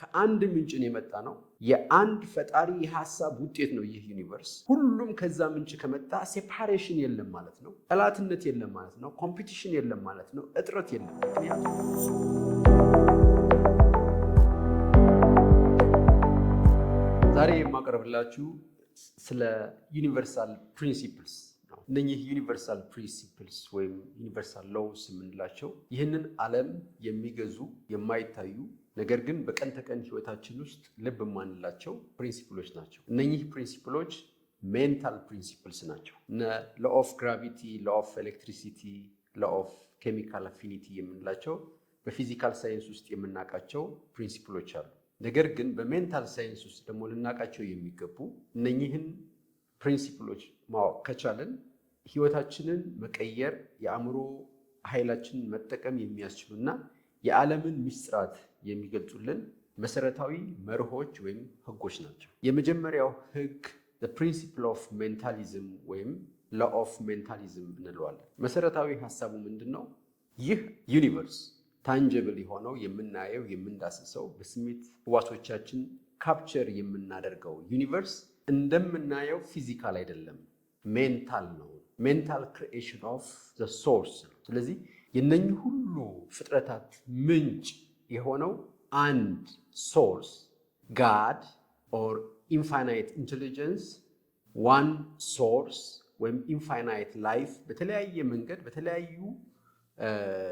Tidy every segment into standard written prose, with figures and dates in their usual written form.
ከአንድ ምንጭ ነው የመጣነው። የአንድ ፈጣሪ የሀሳብ ውጤት ነው ይህ universe። ሁሉም ከዛ ምንጭ ከመጣ separation የለም ማለት ነው። ጠላትነት የለም ማለት ነው። Competition የለም ማለት ነው። እጥረት የለም። ምክንያቱም ዛሬ የማቀርብላችሁ ስለ universal principles ነው። እነኚህ universal principles ወይም universal laws የምንላቸው ይህንን ዓለም የሚገዙ፣ የማይታዩ፣ ነገር ግን በቀን ተቀን ህይወታችን ውስጥ ልብ የማንላቸው principle ኦች ናቸው። እነኚህ principle ኦች mental principles ናቸው። እነ law of gravity፣ law of electricity፣ law of chemical affinity የምንላቸው በ physical science ውስጥ የምናውቃቸው principle ኦች አሉ። ነገር ግን በ mental science ውስጥ ደግሞ ልናውቃቸው የሚገቡ፣ እነኚህን principle ኦች ማወቅ ከቻልን ህይወታችንን መቀየር፣ የአእምሮ ኃይላችንን መጠቀም የሚያስችሉና የዓለምን ምስጢራት የሚገልጹልን መሰረታዊ መርሆች ወይም ህጎች ናቸው። የመጀመሪያው ህግ principle of mentalism ወይም law of mentalism እንለዋለን። መሰረታዊ ሀሳቡ ምንድን ነው? ይህ universe tangible የሆነው፣ የምናየው፣ የምንዳስሰው፣ በስሜት ህዋሶቻችን capture የምናደርገው universe እንደምናየው physical አይደለም፣ mental ነው። Mental creation of the source ነው። ስለዚህ የነኚህ ሁሉ ፍጥረታት ምንጭ የሆነው አንድ source፣ God or infinite intelligence፣ one source ወይም infinite life፣ በተለያየ መንገድ በተለያዩ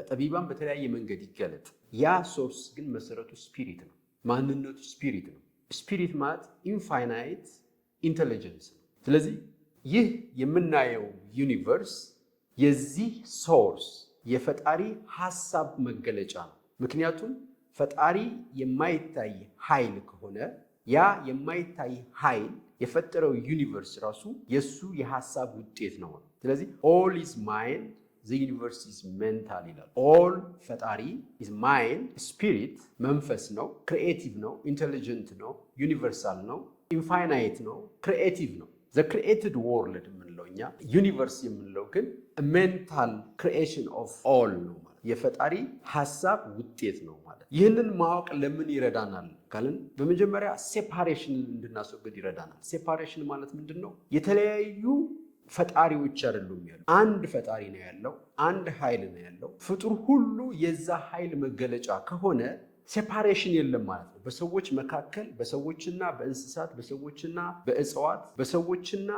ጠቢባን በተለያየ መንገድ ይገለጥ። ያ source ግን መሰረቱ spirit ነው። ማንነቱ spirit ነው። Spirit ማለት infinite intelligence ነው። ስለዚህ ይህ የምናየው universe የዚህ source የፈጣሪ ሀሳብ መገለጫ ነው። ምክንያቱም ፈጣሪ የማይታይ ኃይል ከሆነ ያ የማይታይ ኃይል የፈጠረው universe ራሱ የእሱ የሀሳብ ውጤት ነው። ስለዚህ all is mind, the universe is mental ይላል። All ፈጣሪ is mind, spirit መንፈስ ነው፣ creative ነው፣ intelligent ነው፣ universal ነው፣ infinite ነው፣ creative ነው። The created world የምንለው እኛ universe የምንለው ግን mental creation of all ነው ማለት፣ የፈጣሪ ሀሳብ ውጤት ነው ማለት። ይህንን ማወቅ ለምን ይረዳናል ካልን በመጀመሪያ separation ን እንድናስወግድ ይረዳናል። Separation ማለት ምንድን ነው? የተለያዩ ፈጣሪዎች አይደሉም ያሉ፣ አንድ ፈጣሪ ነው ያለው፣ አንድ ኃይል ነው ያለው። ፍጡር ሁሉ የዛ ኃይል መገለጫ ከሆነ separation የለም ማለት ነው። በሰዎች መካከል፣ በሰዎችና በእንስሳት፣ በሰዎችና በእጽዋት፣ በሰዎችና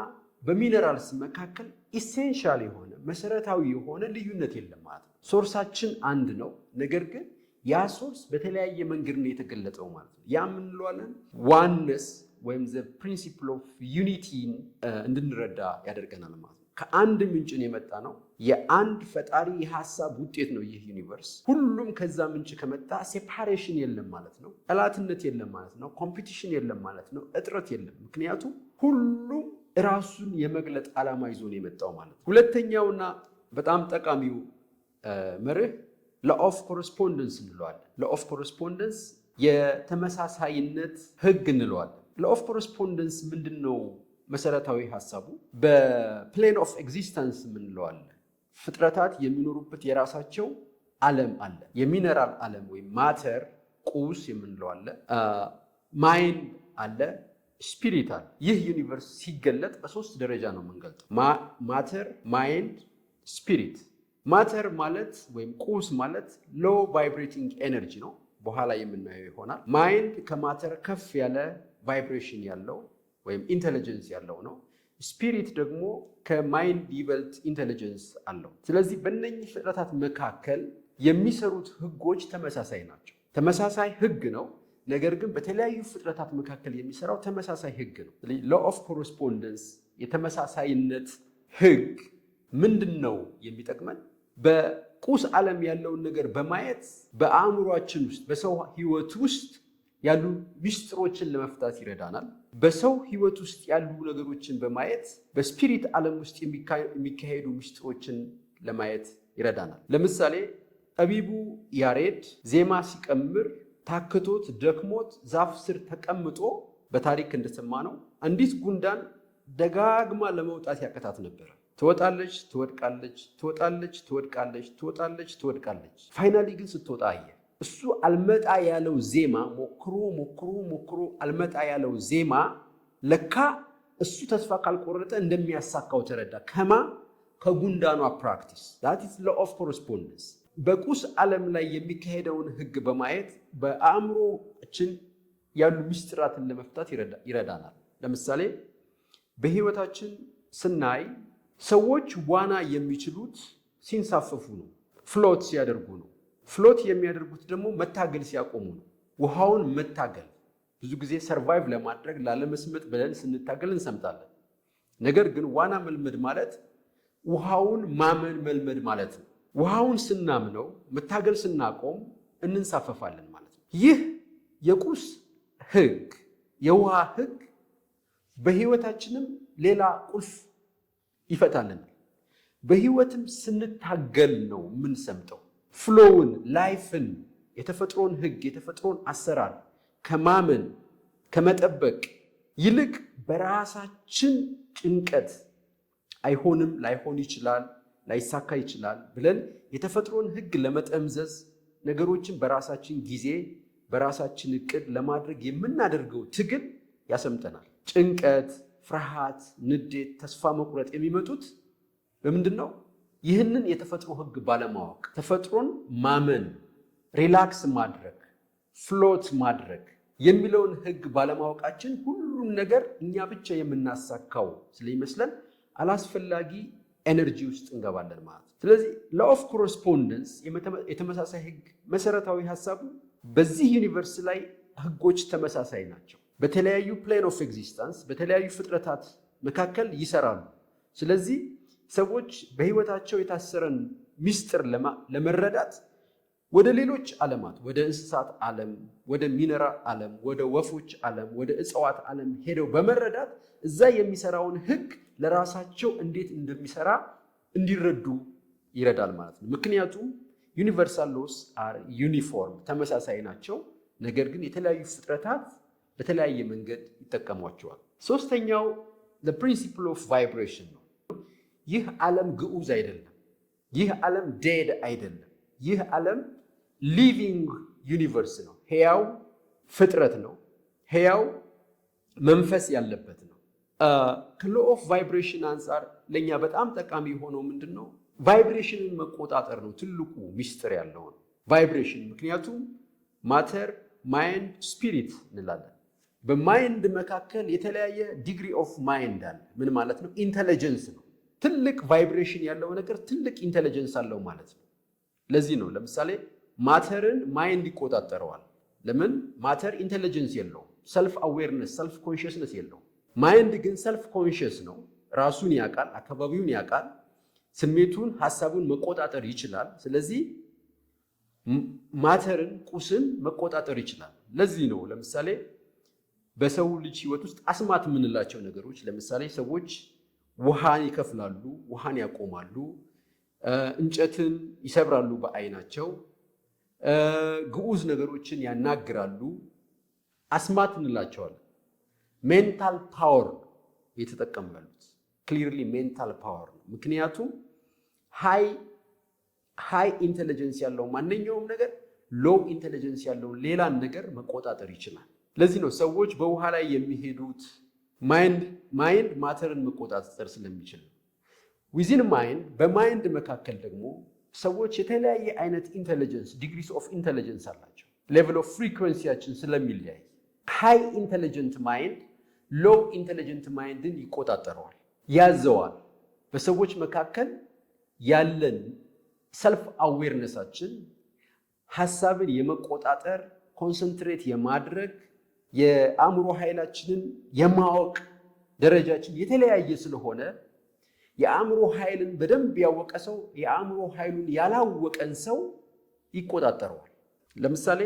በ minerals መካከል essential የሆነ፣ መሰረታዊ የሆነ ልዩነት የለም ማለት ነው። Source ኣችን አንድ ነው። ነገር ግን ያ source በተለያየ መንገድ ነው የተገለጠው ማለት ነው። ያ የምንለዋለን oneness ወይም the principle of unity ን እንድንረዳ ያደርገናል ማለት ነው። ከአንድ ምንጭ ነው የመጣነው። የአንድ ፈጣሪ የሀሳብ ውጤት ነው ይህ universe። ሁሉም ከዛ ምንጭ ከመጣ separation የለም ማለት ነው። ጠላትነት የለም ማለት ነው። Competition የለም ማለት ነው። እጥረት የለም። ምክንያቱም ሁሉም ራሱን የመግለጥ ዓላማ ይዞ ነው የመጣው ማለት ነው። ሁለተኛውና በጣም ጠቃሚው መርህ law of correspondence እንለዋለን። Law of correspondence የተመሳሳይነት ህግ እንለዋለን። Law of correspondence ምንድን ነው? መሰረታዊ ሀሳቡ በ plane of existence የምንለው አለ። ፍጥረታት የሚኖሩበት የራሳቸው ዓለም አለ። የሚነራል ዓለም ወይም matter ቁስ የምንለው አለ። Mind አለ፣ spirit አለ። ይህ universe ሲገለጥ በሶስት ደረጃ ነው የምንገልጠው፦ matter፣ mind፣ spirit። Matter ማለት ወይም ቁስ ማለት low vibrating energy ነው። በኋላ የምናየው ይሆናል። Mind ከ matter ከፍ ያለ vibration ያለው ወይም intelligence ያለው ነው። Spirit ደግሞ ከ mind ይበልጥ intelligence አለው። ስለዚህ በእነኚህ ፍጥረታት መካከል የሚሰሩት ህጎች ተመሳሳይ ናቸው። ተመሳሳይ ህግ ነው። ነገር ግን በተለያዩ ፍጥረታት መካከል የሚሰራው ተመሳሳይ ህግ ነው። Law of correspondence፣ የተመሳሳይነት ህግ ምንድን ነው የሚጠቅመን? በቁስ ዓለም ያለውን ነገር በማየት በአእምሯችን ውስጥ፣ በሰው ህይወት ውስጥ ያሉ ሚስጥሮችን ለመፍታት ይረዳናል። በሰው ህይወት ውስጥ ያሉ ነገሮችን በማየት በ spirit ዓለም ውስጥ የሚካሄዱ ሚስጥሮችን ለማየት ይረዳናል። ለምሳሌ ጠቢቡ ያሬድ ዜማ ሲቀምር ታክቶት ደክሞት ዛፍ ስር ተቀምጦ በታሪክ እንደሰማነው አንዲት ጉንዳን ደጋግማ ለመውጣት ያቅታት ነበረ። ትወጣለች፣ ትወድቃለች፣ ትወጣለች፣ ትወድቃለች፣ ትወጣለች፣ ትወድቃለች። Finally ግን ስትወጣ አየ። እሱ አልመጣ ያለው ዜማ፣ ሞክሮ ሞክሮ ሞክሮ አልመጣ ያለው ዜማ ለካ እሱ ተስፋ ካልቆረጠ እንደሚያሳካው ተረዳ። ከማ ከጉንዳኗ practice። That is law of correspondence። በቁስ ዓለም ላይ የሚካሄደውን ህግ በማየት በአእምሮችን ያሉ ምስጢራትን ለመፍታት ይረዳናል። ለምሳሌ በህይወታችን ስናይ ሰዎች ዋና የሚችሉት ሲንሳፈፉ ነው፣ float ሲያደርጉ ነው። Float የሚያደርጉት ደግሞ መታገል ሲያቆሙ ነው። ውሃውን መታገል፣ ብዙ ጊዜ survive ለማድረግ፣ ላለመስመጥ ብለን ስንታገል እንሰምጣለን። ነገር ግን ዋና መልመድ ማለት ውሃውን ማመን መልመድ ማለት ነው። ውሃውን ስናምነው፣ መታገል ስናቆም እንንሳፈፋለን ማለት ነው። ይህ የቁስ ህግ፣ የውሃ ህግ በህይወታችንም ሌላ ቁልፍ ይፈታልናል። በህይወትም ስንታገል ነው የምንሰምጠው። Flow ን፣ life ን፣ የተፈጥሮን ህግ፣ የተፈጥሮን አሰራር ከማመን፣ ከመጠበቅ ይልቅ በራሳችን ጭንቀት አይሆንም፣ ላይሆን ይችላል፣ ላይሳካ ይችላል ብለን የተፈጥሮን ህግ ለመጠምዘዝ፣ ነገሮችን በራሳችን ጊዜ፣ በራሳችን እቅድ ለማድረግ የምናደርገው ትግል ያሰምጠናል። ጭንቀት፣ ፍርሃት፣ ንዴት፣ ተስፋ መቁረጥ የሚመጡት በምንድን ነው? ይህንን የተፈጥሮ ህግ ባለማወቅ፣ ተፈጥሮን ማመን፣ relax ማድረግ፣ float ማድረግ የሚለውን ህግ ባለማወቃችን ሁሉን ነገር እኛ ብቻ የምናሳካው ስለሚመስለን አላስፈላጊ energy ውስጥ እንገባለን ማለት ነው። ስለዚህ law of correspondence፣ የተመሳሳይ ህግ መሰረታዊ ሀሳቡ በዚህ universe ላይ ህጎች ተመሳሳይ ናቸው። በተለያዩ plane of existence፣ በተለያዩ ፍጥረታት መካከል ይሰራሉ። ስለዚህ ሰዎች በህይወታቸው የታሰረን ሚስጥር ለመረዳት ወደ ሌሎች ዓለማት፣ ወደ እንስሳት ዓለም፣ ወደ ሚነራል ዓለም፣ ወደ ወፎች ዓለም፣ ወደ እጽዋት ዓለም ሄደው በመረዳት እዛ የሚሰራውን ህግ ለራሳቸው እንዴት እንደሚሰራ እንዲረዱ ይረዳል ማለት ነው። ምክንያቱም universal laws are uniform፣ ተመሳሳይ ናቸው። ነገር ግን የተለያዩ ፍጥረታት በተለያየ መንገድ ይጠቀሟቸዋል። ሶስተኛው principle of vibration ነው። ይህ ዓለም ግዑዝ አይደለም። ይህ ዓለም dead አይደለም። ይህ ዓለም living universe ነው። ሕያው ፍጥረት ነው። ሕያው መንፈስ ያለበት ነው። ከ law of vibration አንጻር ለእኛ በጣም ጠቃሚ የሆነው ምንድን ነው? Vibration ን መቆጣጠር ነው ትልቁ ሚስጥር ያለው ነው vibration። ምክንያቱም matter፣ mind፣ spirit እንላለን። በ mind መካከል የተለያየ degree of mind አለ። ምን ማለት ነው? Intelligence ነው። ትልቅ vibration ያለው ነገር ትልቅ intelligence አለው ማለት ነው። ለዚህ ነው ለምሳሌ matter ን mind ይቆጣጠረዋል። ለምን? Matter intelligence የለውም። Self awareness፣ self consciousness የለውም። Mind ግን self conscious ነው። ራሱን ያውቃል፣ አካባቢውን ያውቃል፣ ስሜቱን፣ ሀሳቡን መቆጣጠር ይችላል። ስለዚህ matter ን፣ ቁስን መቆጣጠር ይችላል። ለዚህ ነው ለምሳሌ በሰው ልጅ ህይወት ውስጥ አስማት የምንላቸው ነገሮች፣ ለምሳሌ ሰዎች ውሃን ይከፍላሉ፣ ውሃን ያቆማሉ፣ እንጨትን ይሰብራሉ በአይናቸው፣ ግዑዝ ነገሮችን ያናግራሉ። አስማት እንላቸዋለን። Mental power እየተጠቀሙ ያሉት clearly mental power ነው። ምክንያቱም high intelligence ያለው ማንኛውም ነገር low intelligence ያለውን ሌላን ነገር መቆጣጠር ይችላል። ለዚህ ነው ሰዎች በውሃ ላይ የሚሄዱት፣ mind matter ን መቆጣጠር ስለሚችል ነው። Within mind፣ በ mind መካከል ደግሞ ሰዎች የተለያየ አይነት intelligence፣ degrees of intelligence አላቸው። Level of frequency ያችን ስለሚለያይ high intelligent mind low intelligent mind ን ይቆጣጠረዋል፣ ያዘዋል። በሰዎች መካከል ያለን self awareness ኣችን፣ ሀሳብን የመቆጣጠር፣ concentrate የማድረግ፣ የአእምሮ ኃይላችንን የማወቅ ደረጃችን የተለያየ ስለሆነ የአእምሮ ኃይልን በደንብ ያወቀ ሰው የአእምሮ ኃይሉን ያላወቀን ሰው ይቆጣጠረዋል። ለምሳሌ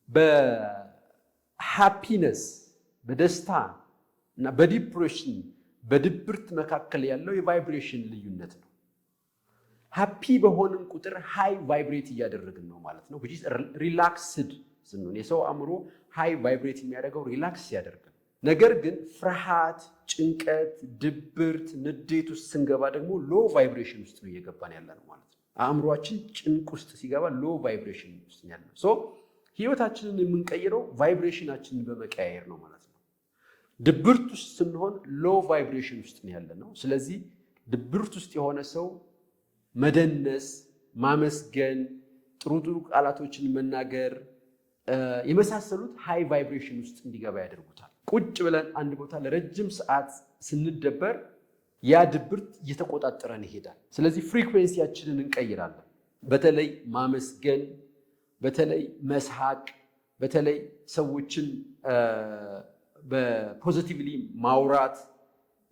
በ happiness፣ በደስታ እና በ depression፣ በድብርት መካከል ያለው የ vibration ልዩነት ነው። Happy በሆንን ቁጥር high vibrate እያደረግን ነው ማለት ነው። Relaxed ስንሆን፣ የሰው አእምሮ high vibrate የሚያደርገው relax ሲያደርግ ነው። ነገር ግን ፍርሃት፣ ጭንቀት፣ ድብርት፣ ንዴት ውስጥ ስንገባ ደግሞ low vibration ውስጥ ነው እየገባን ያለ ነው ማለት ነው። አእምሯችን ጭንቅ ውስጥ ሲገባ low vibration ውስጥ ያለ። So ህይወታችንን የምንቀይረው vibration ኣችንን በመቀያየር ነው ማለት ነው። ድብርት ውስጥ ስንሆን low vibration ውስጥ ያለ ነው። ስለዚህ ድብርት ውስጥ የሆነ ሰው መደነስ፣ ማመስገን፣ ጥሩ ጥሩ ቃላቶችን መናገር የመሳሰሉት high vibration ውስጥ እንዲገባ ያደርጉታል። ቁጭ ብለን አንድ ቦታ ለረጅም ሰዓት ስንደበር ያ ድብርት እየተቆጣጠረን ይሄዳል። ስለዚህ frequency ያችንን እንቀይራለን። በተለይ ማመስገን፣ በተለይ መሳቅ፣ በተለይ ሰዎችን በ positively ማውራት፣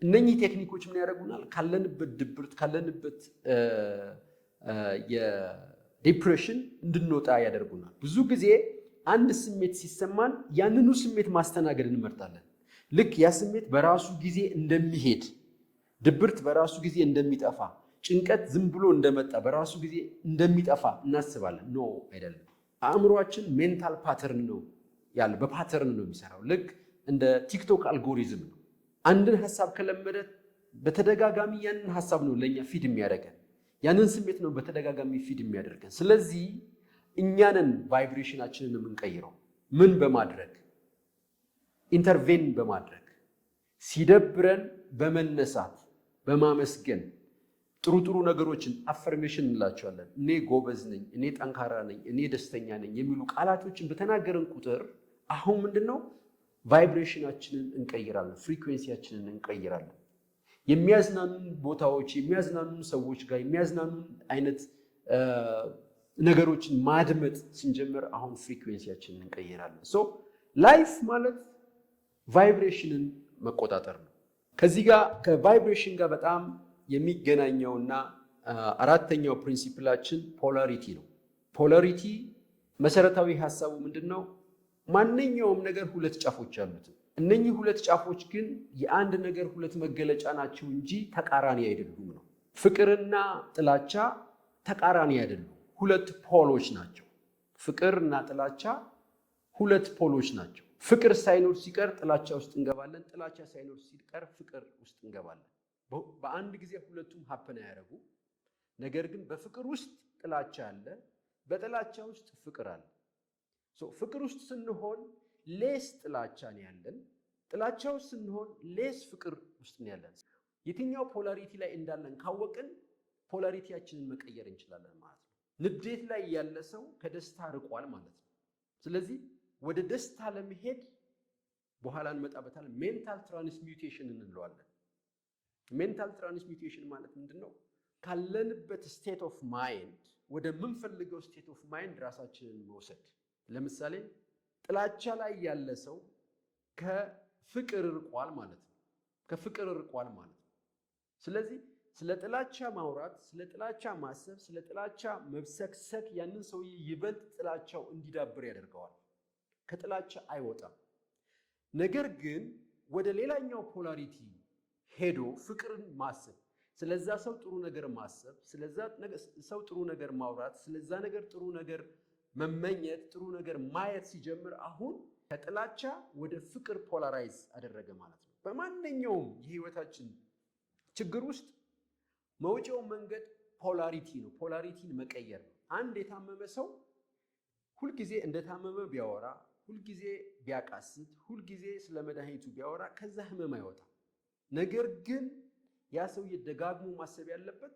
እነኚህ ቴክኒኮች ምን ያደርጉናል? ካለንበት ድብርት፣ ካለንበት የ depression እንድንወጣ ያደርጉናል። ብዙ ጊዜ አንድ ስሜት ሲሰማን ያንኑ ስሜት ማስተናገድ እንመርጣለን። ልክ ያ ስሜት በራሱ ጊዜ እንደሚሄድ፣ ድብርት በራሱ ጊዜ እንደሚጠፋ፣ ጭንቀት ዝም ብሎ እንደመጣ በራሱ ጊዜ እንደሚጠፋ እናስባለን። No፣ አይደለም። አእምሯችን mental pattern ነው ያለው፣ በ pattern ነው የሚሰራው። ልክ እንደ TikTok algorithm ነው። አንድን ሀሳብ ከለመደ በተደጋጋሚ ያንን ሀሳብ ነው ለእኛ feed የሚያደርገን፣ ያንን ስሜት ነው በተደጋጋሚ feed የሚያደርገን። ስለዚህ እኛ ነን vibration ኣችንን የምንቀይረው። ምን በማድረግ? Intervene በማድረግ፣ ሲደብረን በመነሳት፣ በማመስገን፣ ጥሩ ጥሩ ነገሮችን affirmation እንላቸዋለን። እኔ ጎበዝ ነኝ፣ እኔ ጠንካራ ነኝ፣ እኔ ደስተኛ ነኝ የሚሉ ቃላቶችን በተናገርን ቁጥር አሁን ምንድን ነው፣ vibration ኣችንን እንቀይራለን፣ frequency ያችንን እንቀይራለን። የሚያዝናኑን ቦታዎች፣ የሚያዝናኑን ሰዎች ጋር፣ የሚያዝናኑን አይነት ነገሮችን ማድመጥ ስንጀምር አሁን frequency ያችንን እንቀይራለን። So life ማለት vibration ን መቆጣጠር ነው። ከዚህ ጋር፣ ከ vibration ጋር በጣም የሚገናኘውና አራተኛው principle ኣችን polarity ነው። Polarity መሰረታዊ ሀሳቡ ምንድን ነው? ማንኛውም ነገር ሁለት ጫፎች አሉት። እነኚህ ሁለት ጫፎች ግን የአንድ ነገር ሁለት መገለጫ ናቸው እንጂ ተቃራኒ አይደሉም ነው። ፍቅርና ጥላቻ ተቃራኒ አይደሉም፣ ሁለት pole ኦች ናቸው። ፍቅርና ጥላቻ ሁለት pole ኦች ናቸው። ፍቅር ሳይኖር ሲቀር ጥላቻ ውስጥ እንገባለን። ጥላቻ ሳይኖር ሲቀር ፍቅር ውስጥ እንገባለን። በአንድ ጊዜ ሁለቱም happen አያደርጉም። ነገር ግን በፍቅር ውስጥ ጥላቻ አለ፣ በጥላቻ ውስጥ ፍቅር አለ። So ፍቅር ውስጥ ስንሆን less ጥላቻ ነው ያለን። ጥላቻ ውስጥ ስንሆን less ፍቅር ውስጥ ነው ያለን። የትኛው polarity ላይ እንዳለን ካወቅን polarity ያችንን መቀየር እንችላለን ማለት ነው። ንዴት ላይ ያለ ሰው ከደስታ ርቋል ማለት ነው። ስለዚህ ወደ ደስታ ለመሄድ፣ በኋላ እንመጣበታለን፣ mental transmutation እንለዋለን። Mental transmutation ማለት ምንድን ነው? ካለንበት state of mind ወደምንፈልገው state of mind ራሳችንን መውሰድ። ለምሳሌ ጥላቻ ላይ ያለ ሰው ከፍቅር ርቋል ማለት ነው። ከፍቅር ርቋል ማለት ነው። ስለዚህ ስለ ጥላቻ ማውራት፣ ስለ ጥላቻ ማሰብ፣ ስለ ጥላቻ መብሰክሰክ ያንን ሰውዬ ይበልጥ ጥላቻው እንዲዳብር ያደርገዋል። ከጥላቻ አይወጣም። ነገር ግን ወደ ሌላኛው polarity ሄዶ ፍቅርን ማሰብ፣ ስለዛ ሰው ጥሩ ነገር ማሰብ፣ ስለዛ ሰው ጥሩ ነገር ማውራት፣ ስለዛ ነገር ጥሩ ነገር መመኘት፣ ጥሩ ነገር ማየት ሲጀምር አሁን ከጥላቻ ወደ ፍቅር polarize አደረገ ማለት ነው። በማንኛውም የህይወታችን ችግር ውስጥ መውጫው መንገድ polarity ነው። Polarity ን መቀየር ነው። አንድ የታመመ ሰው ሁልጊዜ እንደታመመ ቢያወራ፣ ሁልጊዜ ቢያቃስት፣ ሁልጊዜ ስለ መድኃኒቱ ቢያወራ ከዛ ህመም አይወጣም። ነገር ግን ያ ሰውዬ ደጋግሞ ማሰብ ያለበት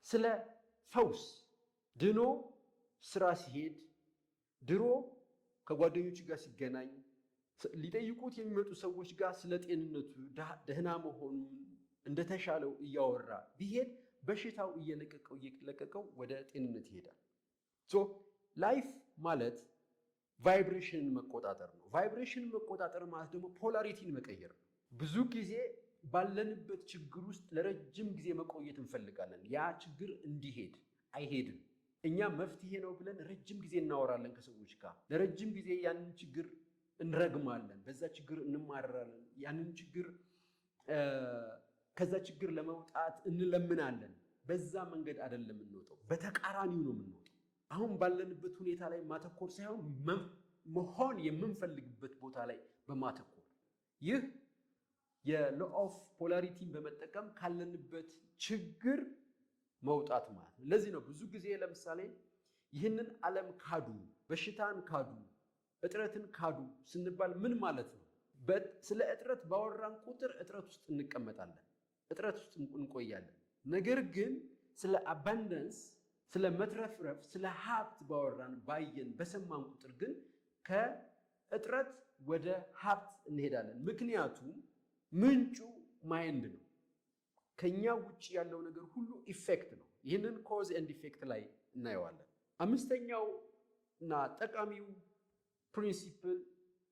ስለ ፈውስ፣ ድኖ ስራ ሲሄድ፣ ድሮ ከጓደኞቹ ጋር ሲገናኝ፣ ሊጠይቁት የሚመጡ ሰዎች ጋር ስለ ጤንነቱ ደህና መሆኑን፣ እንደተሻለው እያወራ ቢሄድ በሽታው እየለቀቀው እየለቀቀው ወደ ጤንነት ይሄዳል። So life ማለት vibration ን መቆጣጠር ነው። Vibration ን መቆጣጠር ማለት ደግሞ polarity ን መቀየር ነው። ብዙ ጊዜ ባለንበት ችግር ውስጥ ለረጅም ጊዜ መቆየት እንፈልጋለን። ያ ችግር እንዲሄድ፣ አይሄድም። እኛ መፍትሄ ነው ብለን ረጅም ጊዜ እናወራለን ከሰዎች ጋር። ለረጅም ጊዜ ያንን ችግር እንረግማለን፣ በዛ ችግር እንማረራለን፣ ያንን ችግር ከዛ ችግር ለመውጣት እንለምናለን። በዛ መንገድ አይደለም የምንወጣው፣ በተቃራኒው ነው የምንወጣው። አሁን ባለንበት ሁኔታ ላይ ማተኮር ሳይሆን መሆን የምንፈልግበት ቦታ ላይ በማተኮር፣ ይህ የ law of polarity ን በመጠቀም ካለንበት ችግር መውጣት ማለት ነው። ለዚህ ነው ብዙ ጊዜ ለምሳሌ ይህንን ዓለም ካዱ፣ በሽታን ካዱ፣ እጥረትን ካዱ ስንባል ምን ማለት ነው? ስለ እጥረት ባወራን ቁጥር እጥረት ውስጥ እንቀመጣለን፣ እጥረት ውስጥ እንቆያለን። ነገር ግን ስለ abundance፣ ስለ መትረፍረፍ፣ ስለ ሀብት ባወራን፣ ባየን፣ በሰማን ቁጥር ግን ከእጥረት ወደ ሀብት እንሄዳለን። ምክንያቱም ምንጩ mind ነው። ከኛ ውጭ ያለው ነገር ሁሉ effect ነው። ይህንን cause and effect ላይ እናየዋለን። አምስተኛው እና ጠቃሚው principle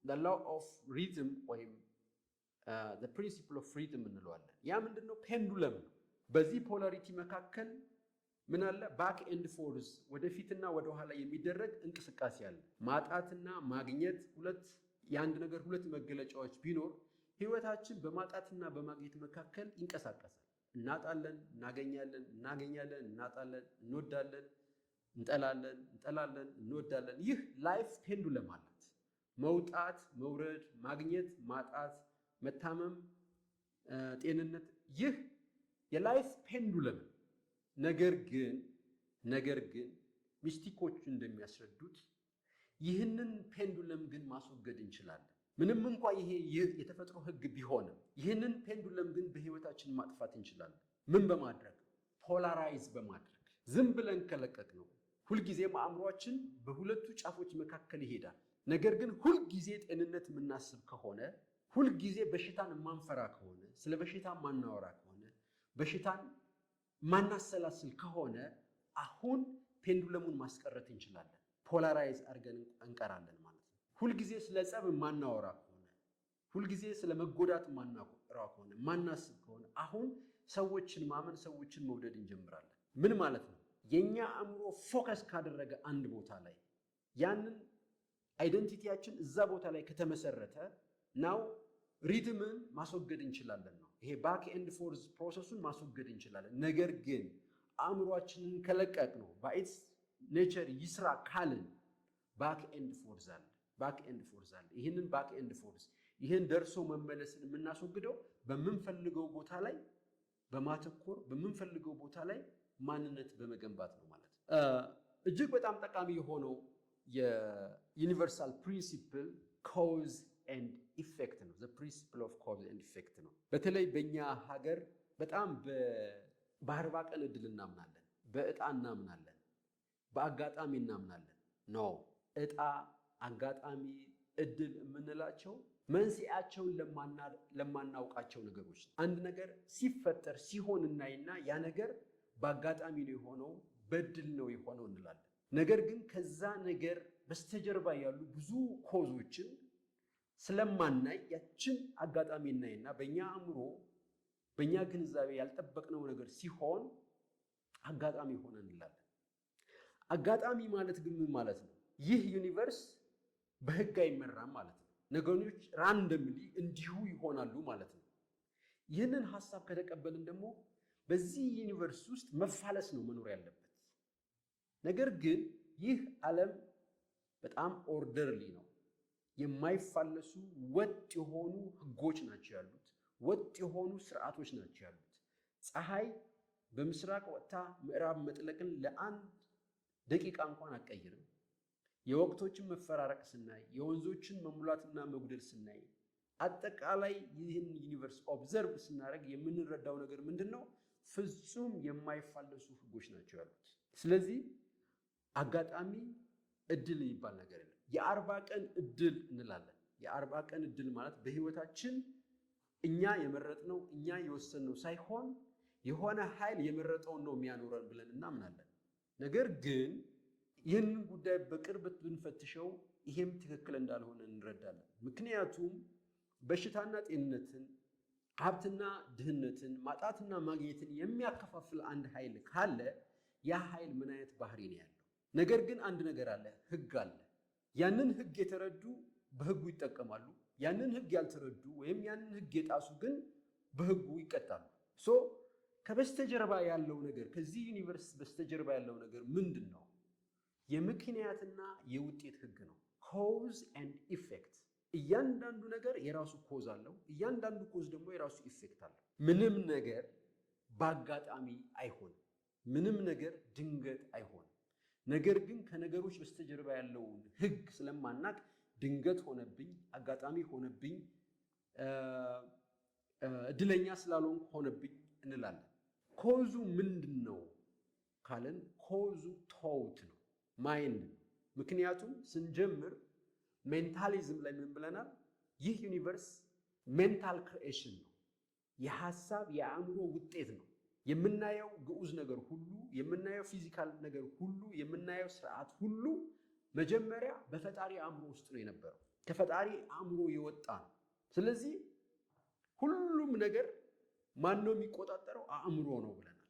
law of rhythm ወይም principle of rhythm እንለዋለን። ያ ምንድነው? Pendulum ነው። በዚህ polarity መካከል ምን አለ? Back and forth፣ ወደፊትና ወደኋላ የሚደረግ እንቅስቃሴ አለ። ማጣትና ማግኘት ሁለት የአንድ ነገር ሁለት መገለጫዎች ቢኖር ህይወታችን በማጣትና በማግኘት መካከል ይንቀሳቀሳል። እናጣለን፣ እናገኛለን፣ እናገኛለን፣ እናጣለን፣ እንወዳለን፣ እንጠላለን፣ እንጠላለን፣ እንወዳለን። ይህ life pendulum አላት። መውጣት፣ መውረድ፣ ማግኘት፣ ማጣት፣ መታመም፣ ጤንነት፣ ይህ የ life pendulum። ነገር ግን mystic ኦቹ እንደሚያስረዱት ይህንን pendulum ግን ማስወገድ እንችላለን። ምንም እንኳ ይሄ ይህ የተፈጥሮ ህግ ቢሆንም ይህንን pendulum ግን በህይወታችን ማጥፋት እንችላለን። ምን በማድረግ? Polarize በማድረግ። ዝም ብለን ከለቀቅነው ሁልጊዜም አእምሯችን በሁለቱ ጫፎች መካከል ይሄዳል። ነገር ግን ሁልጊዜ ጤንነት የምናስብ ከሆነ፣ ሁልጊዜ በሽታን የማንፈራ ከሆነ፣ ስለ በሽታ የማናወራ ከሆነ፣ በሽታን ማናሰላስል ከሆነ አሁን pendulum ኡን ማስቀረት እንችላለን። Polarize አድርገን እንቀራለን ማለት ነው። ሁልጊዜ ስለ ጸብ የማናወራ ከሆነ፣ ሁልጊዜ ስለ መጎዳት የማናወራ ከሆነ፣ ማናስብ ከሆነ አሁን ሰዎችን ማመን፣ ሰዎችን መውደድ እንጀምራለን። ምን ማለት ነው? የኛ አእምሮ focus ካደረገ አንድ ቦታ ላይ፣ ያንን identity ያችን እዛ ቦታ ላይ ከተመሰረተ now rhythm ን ማስወገድ እንችላለን ነው። ይሄ back and forth process ኡን ማስወገድ እንችላለን። ነገር ግን አእምሯችንን ከለቀቅነው፣ by its nature ይስራ ካልን back and forth አለ፣ back and forth አለ። ይህንን back and forth፣ ይህን ደርሶ መመለስን የምናስወግደው በምንፈልገው ቦታ ላይ በማተኮር፣ በምንፈልገው ቦታ ላይ ማንነት በመገንባት ነው ማለት ነው። እጅግ በጣም ጠቃሚ የሆነው የ universal principle cause and effect ነው። The principle of cause and effect ነው። በተለይ በእኛ ሀገር በጣም በ40 ቀን እድል እናምናለን፣ በእጣ እናምናለን፣ በአጋጣሚ እናምናለን። No፣ እጣ፣ አጋጣሚ፣ እድል የምንላቸው መንስኤያቸውን ለማናውቃቸው ነገሮች ነው። አንድ ነገር ሲፈጠር፣ ሲሆን እናይና ያ ነገር በአጋጣሚ ነው የሆነው፣ በእድል ነው የሆነው እንላለን። ነገር ግን ከዛ ነገር በስተጀርባ ያሉ ብዙ cause ኦችን ስለማናይ ያችን አጋጣሚ እናይና በእኛ አእምሮ፣ በእኛ ግንዛቤ ያልጠበቅነው ነገር ሲሆን አጋጣሚ ሆነ እንላለን። አጋጣሚ ማለት ግን ምን ማለት ነው? ይህ universe በህግ አይመራም ማለት ነው። ነገሮች randomly እንዲሁ ይሆናሉ ማለት ነው። ይህንን ሀሳብ ከተቀበልን ደግሞ በዚህ universe ውስጥ መፋለስ ነው መኖር ያለበት። ነገር ግን ይህ ዓለም በጣም orderly ነው። የማይፋለሱ ወጥ የሆኑ ህጎች ናቸው ያሉት። ወጥ የሆኑ ስርዓቶች ናቸው ያሉት። ፀሐይ በምስራቅ ወጥታ ምዕራብ መጥለቅን ለአንድ ደቂቃ እንኳን አትቀይርም። የወቅቶችን መፈራረቅ ስናይ፣ የወንዞችን መሙላትና መጉደል ስናይ፣ አጠቃላይ ይህን universe observe ስናደርግ የምንረዳው ነገር ምንድን ነው? ፍጹም የማይፋለሱ ህጎች ናቸው ያሉት። ስለዚህ አጋጣሚ፣ እድል የሚባል ነገር የለም። የ40 ቀን እድል እንላለን። የ40 ቀን እድል ማለት በህይወታችን እኛ የመረጥነው፣ እኛ የወሰንነው ሳይሆን የሆነ ኃይል የመረጠውን ነው የሚያኖረን ብለን እናምናለን። ነገር ግን ይህንን ጉዳይ በቅርበት ብንፈትሸው ይሄም ትክክል እንዳልሆነ እንረዳለን። ምክንያቱም በሽታና ጤንነትን፣ ሀብትና ድህነትን፣ ማጣትና ማግኘትን የሚያከፋፍል አንድ ኃይል ካለ ያ ኃይል ምን አይነት ባህሪ ነው ያለው? ነገር ግን አንድ ነገር አለ፣ ህግ አለ። ያንን ህግ የተረዱ በህጉ ይጠቀማሉ። ያንን ህግ ያልተረዱ ወይም ያንን ህግ የጣሱ ግን በህጉ ይቀጣሉ። So ከበስተጀርባ ያለው ነገር፣ ከዚህ universe በስተጀርባ ያለው ነገር ምንድን ነው? የምክንያትና የውጤት ህግ ነው። Cause and effect። እያንዳንዱ ነገር የራሱ cause አለው። እያንዳንዱ cause ደግሞ የራሱ effect አለው። ምንም ነገር በአጋጣሚ አይሆንም። ምንም ነገር ድንገት አይሆንም። ነገር ግን ከነገሮች በስተጀርባ ያለውን ህግ ስለማናቅ ድንገት ሆነብኝ፣ አጋጣሚ ሆነብኝ፣ እድለኛ ስላልሆንኩ ሆነብኝ እንላለን። Cause ኡ ምንድን ነው ካለን cause ኡ thought ነው፣ mind ነው። ምክንያቱም ስንጀምር mentalism ላይ ምን ብለናል? ይህ universe mental creation ነው፣ የሀሳብ የአእምሮ ውጤት ነው። የምናየው ግዑዝ ነገር ሁሉ፣ የምናየው physical ነገር ሁሉ፣ የምናየው ስርዓት ሁሉ መጀመሪያ በፈጣሪ አእምሮ ውስጥ ነው የነበረው። ከፈጣሪ አእምሮ የወጣ ነው። ስለዚህ ሁሉም ነገር ማን ነው የሚቆጣጠረው? አእምሮ ነው ብለናል።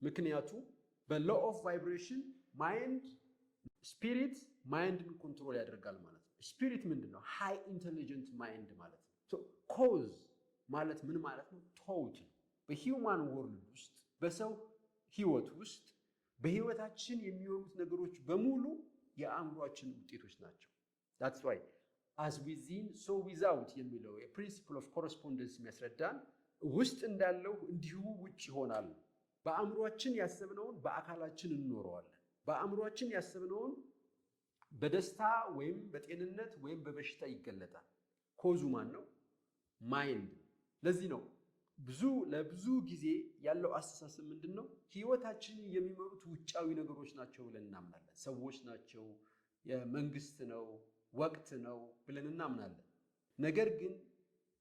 ምክንያቱም በ law of vibration mind spirit mind ን control ያደርጋል ማለት ነው። Spirit ምንድን ነው? High intelligent mind ማለት ነው። Cause ማለት ምን ማለት ነው? Thought ነው። በ human world ውስጥ፣ በሰው ህይወት ውስጥ፣ በህይወታችን የሚሆኑት ነገሮች በሙሉ የአእምሯችን ውጤቶች ናቸው። That's why "as within, so without" የሚለው የ principle of correspondence የሚያስረዳን ውስጥ እንዳለው እንዲሁ ውጭ ይሆናል። በአእምሯችን ያሰብነውን በአካላችን እንኖረዋለን። በአእምሯችን ያሰብነውን በደስታ ወይም በጤንነት ወይም በበሽታ ይገለጣል። Cause ኡ ማን ነው? Mind። ለዚህ ነው ብዙ ለብዙ ጊዜ ያለው አስተሳሰብ ምንድን ነው? ህይወታችንን የሚመሩት ውጫዊ ነገሮች ናቸው ብለን እናምናለን። ሰዎች ናቸው፣ የመንግስት ነው፣ ወቅት ነው ብለን እናምናለን። ነገር ግን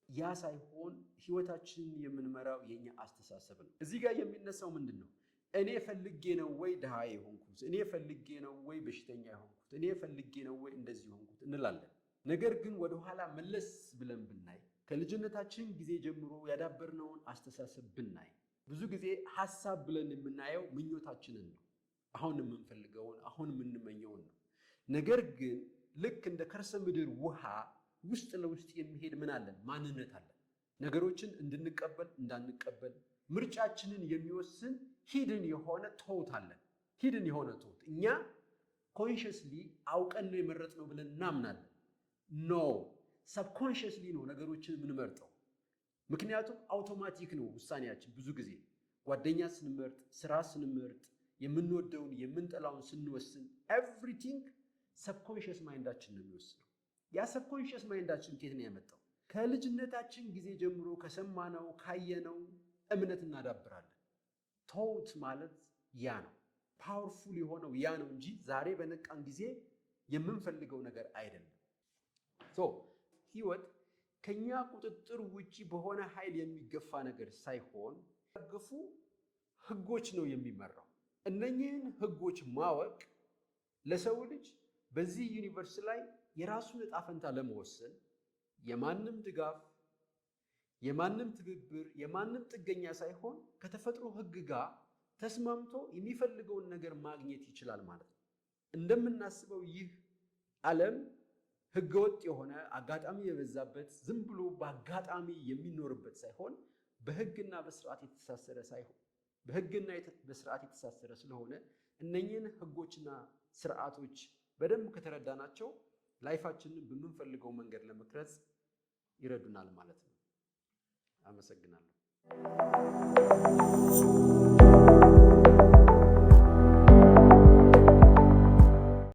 ያ ሳይሆን ህይወታችንን የምንመራው የኛ አስተሳሰብ ነው። እዚህ ጋር የሚነሳው ምንድን ነው? እኔ ፈልጌ ነው ወይ ድሃ የሆንኩት? እኔ ፈልጌ ነው ወይ በሽተኛ የሆንኩት? እኔ ፈልጌ ነው ወይ እንደዚህ የሆንኩት እንላለን። ነገር ግን ወደኋላ መለስ ብለን ብናይ፣ ከልጅነታችን ጊዜ ጀምሮ ያዳበርነውን አስተሳሰብ ብናይ፣ ብዙ ጊዜ ሀሳብ ብለን የምናየው ምኞታችንን ነው። አሁን የምንፈልገውን፣ አሁን የምንመኘውን ነው። ነገር ግን ልክ እንደ ከርሰ ምድር ውሃ ውስጥ ለውስጥ የሚሄድ ምን አለን? ማንነት አለን። ነገሮችን እንድንቀበል እንዳንቀበል ምርጫችንን የሚወስን hidden የሆነ thought አለን። Hidden የሆነ thought እኛ consciously አውቀን ነው የመረጥነው ብለን እናምናለን። No፣ subconsciously ነው ነገሮችን የምንመርጠው። ምክንያቱም አውቶማቲክ ነው ውሳኔያችን። ብዙ ጊዜ ጓደኛ ስንመርጥ፣ ስራ ስንመርጥ፣ የምንወደውን የምንጠላውን ስንወስን everything subconscious mind ኣችን ነው የሚወስነው። ያ subconscious mind ኣችን ከየት ነው ያመጣው? ከልጅነታችን ጊዜ ጀምሮ ከሰማነው፣ ካየነው እምነት እናዳብራለን። Thought ማለት ያ ነው። Powerful የሆነው ያ ነው እንጂ ዛሬ በነቃን ጊዜ የምንፈልገው ነገር አይደለም። So ህይወት ከኛ ቁጥጥር ውጪ በሆነ ኃይል የሚገፋ ነገር ሳይሆን ገፉ ህጎች ነው የሚመራው። እነኚህን ህጎች ማወቅ ለሰው ልጅ በዚህ universe ላይ የራሱን ዕጣ ፈንታ ለመወሰን የማንም ድጋፍ፣ የማንም ትብብር፣ የማንም ጥገኛ ሳይሆን ከተፈጥሮ ህግ ጋር ተስማምቶ የሚፈልገውን ነገር ማግኘት ይችላል ማለት ነው። እንደምናስበው ይህ ዓለም ህገወጥ የሆነ፣ አጋጣሚ የበዛበት፣ ዝም ብሎ በአጋጣሚ የሚኖርበት ሳይሆን በህግና በስርዓት የተሳሰረ ሳይሆን በህግና በስርዓት የተሳሰረ ስለሆነ እነኝህን ህጎችና ስርዓቶች በደንብ ከተረዳናቸው life ኣችንን በምንፈልገው መንገድ ለመቅረጽ ይረዱናል ማለት ነው። አመሰግናለሁ።